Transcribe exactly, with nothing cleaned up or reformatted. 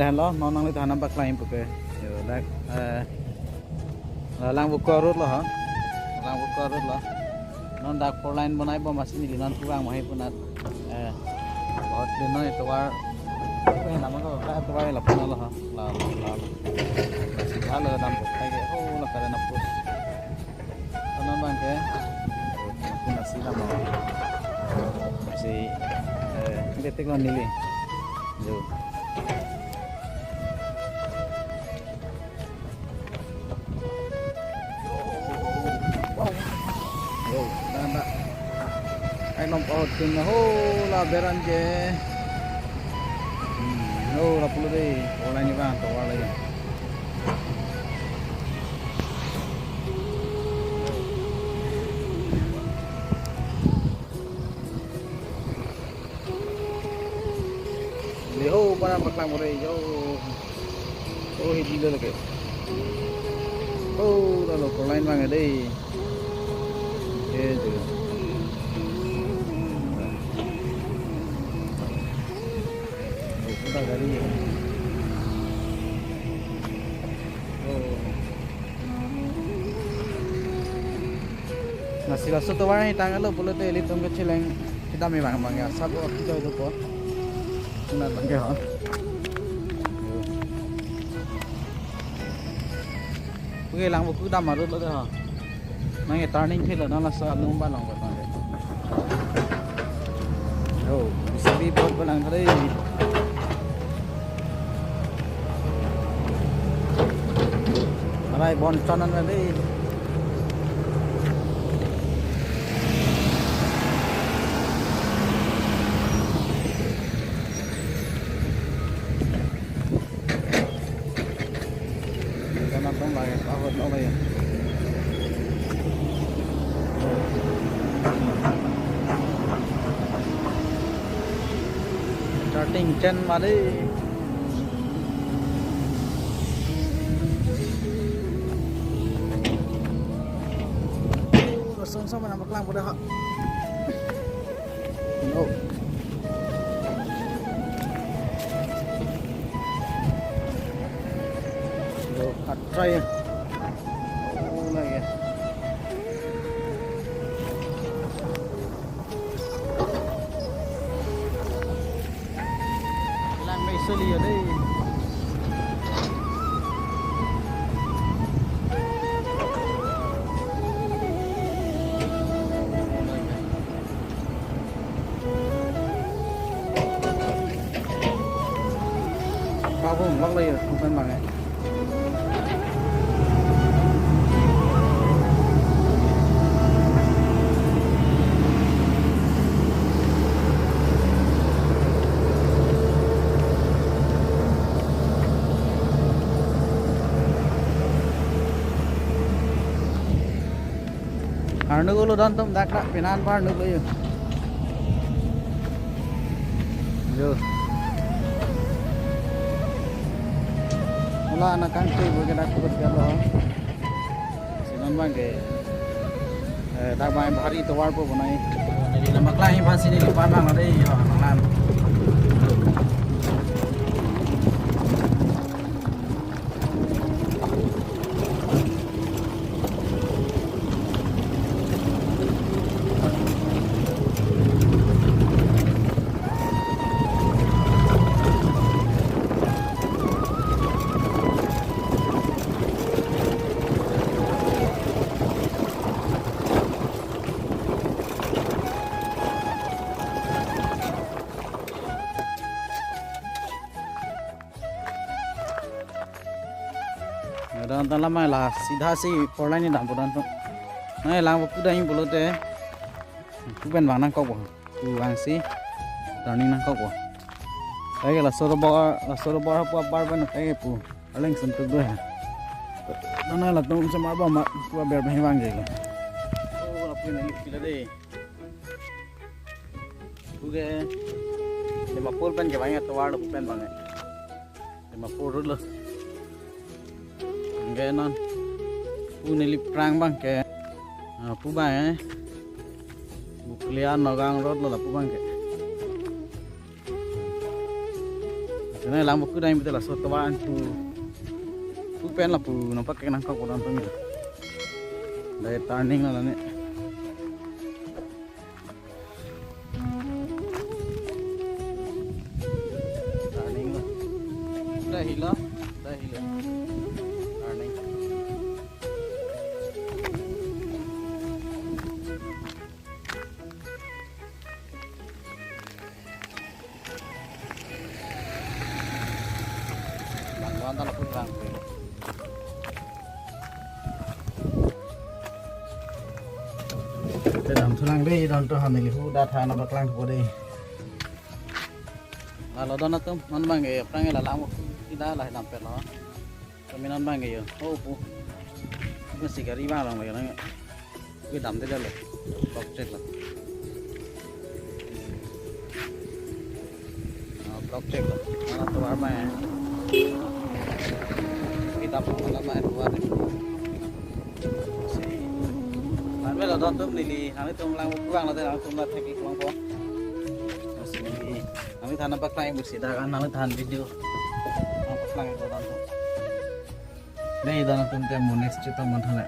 Lo, non nanglitumphan nangpaklang puke. Yo, dak, eh, Langvoku road lo ha. Langvoku road lo. Non dak four lane bonai bom, masi neli non pu vang ma he punat. Eh, bahut din noi tovar. Eh, nama ko, ka tovar lapu lo ha. La, la, la. Masi bhalo dam ko. Kaike, oh, la kare na pus. Kono bang ke? Pun nasi lama. Si, eh, detik lo neli. Jo. Yo, dah, dah. Ai nom pahot kun ho la beran ke. Hmm, ho la pulo dei. Ola ni bang, tovar lagi. Yo, para paklang bore, yo. Oh, hidi lo lagi. Oh, lalu four lane bang dei. Oke, jo. Oh, kita gari ya. Oh. Nasi laso tovar ni tanglo pulote ilitum kecheleng kedam abang bang ya, sabo kita itu po. Sunat bang ya. Oke, Langvoku dam arut lo dei ha. Nang turning thilo, nang laso along ba long ba. Oh, J C B boat ba lang dei. Arai bon chanan na dei. Kana tong lagi, ahot no lagi. Starting chen mari. Langsung sama nama kelang pada hak. Oh. Yo, atrai ya. Oh, lagi ya. Lang may suli ya dei. Pabung bak lo ya, bukan bang ya. Arnuk ulo don tum dak dak pinan par nuk lo yo. Yo. Mula anak kangkung bo ke dak kubut ke lo. Si non bang ke. Eh, dak bang bhari tovar po bonai. Jadi nama kelang bang sini di Padang ada yo, nan. Yo, dan tan lamai la sidha si four lane ni dampo dan tum. Nang Langvoku dam pulote. Kuben bang nangkok bo. Ku bang si turning nangkok bo. Lagi laso road bar, laso road bar pu bar ban kai pu. Aleng sentuk do ya. Nana latum semar ba ma pu aber bang bang ke. Oh, lapu ini lip kila dei. Oke. Dimapur pen ke bang ya tovar lo pen bang ya. Dimapur road lo. Oke non. Pu neli prang bang ke. Ah, pu bang ya. Buklia Nagaon road lo lapu bang ke. Nang lang buku dai betul lah, so tovan pu. Pu pen lapu nampak kenang kok orang tuh. Dai turning lah ni. Turning lah. Dah hilang, dah hilang. Turning. Bang, bang, tanah pun bang. Te dam thu nang dei, don to han neli hu da tha na paklang po dei. Lalo don atum, non bang ke, prang ke lalang mo, ida lah dam per lo. Kami non bang ke yo, oh pu. Masih gari bang lang lagi nang. Ui, dam te jalo. Block check lo. Ah, block check lo. Mana tuar ma ya? Kita pun mana ma tuar ni. Si. Nanve lo don atum neli, nanglitum lang puang lo te nangtum la thek ik long po. Si. Nangli than paklang ik busi da kan, nangli than video. Nang paklang ik lo don atum. Dei don atum te mo next chito mon thana.